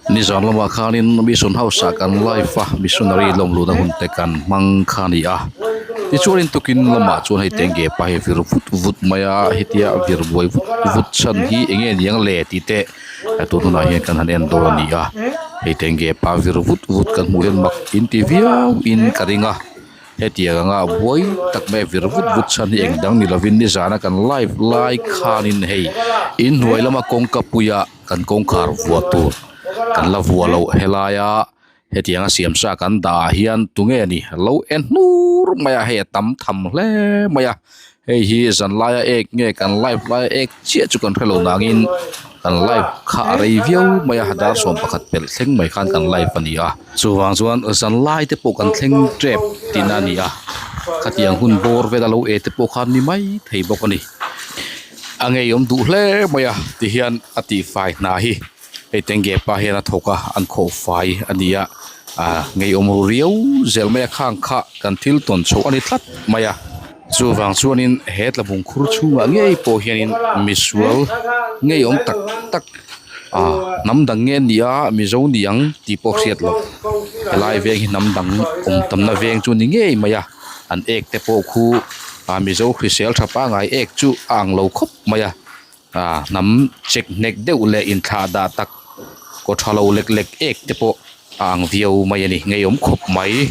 Nizan lamah khanin Mission House ah kan live a missionary lawm luhna hun te kan hmang kha a ni a tichuanin tukin lamah chuan hei tenge pa hi vir vut vut mai a hetia vir buai vut vut chhan hi eng nge niang le tih te tun hunah hian kan han en dawn a ni a hei tenge pa vir vut vut kan hmuh hian mak in ti viau in ka ring a. Hetiang anga buai tak mai vir vut vut chhan hi eng dang ni lovin nizana kan live lai khanin hei inhnuai lama kawngka puia kan kawngkhar vuah tur kan la vuah loh helaia hetianga siam sa kan dah ah hian tunge ni lo en hnur mai a hei a tam tham hle mai a hei hi zan laia ek nge kan live laia ek chiah chu kan hrelo nangin kan live kha a rei viau mai a dar 11 pelh thleng mai khan kan live a ni a. Chuvang chuan zan lai te pawh kan thleng tep tihna a ni a, khatiang hun bawr vel a lo e te pawh khan ni mai thei bawk a ni. A ngeiawm duh hle mai a tihian a tihfai hna hi hei tenge pa hian a thawk a an khawh fai a ni a, ah ngeiawm ru riau zel mai a khang kha kan thil tawn chhoh a ni tlat mai a. Chuvang chuanin he tlabung khur chhungah ngei pawh hianin misual ngeiawm tak tak ah hnam dang nge ni a mizo ni ang tih pawh hriat loh helai veng hi hnam dang awm tamna veng chu ni ngei mai a an ek te pawh khu ah mizo hrisel tha pangai ek chu a ang lo khawp mai a ah hnam chek hnek deuh leh inthlah dah tak kaw tha lo lek lek ek te pawh a ang viau mai a ni ngeiawm khawp mai.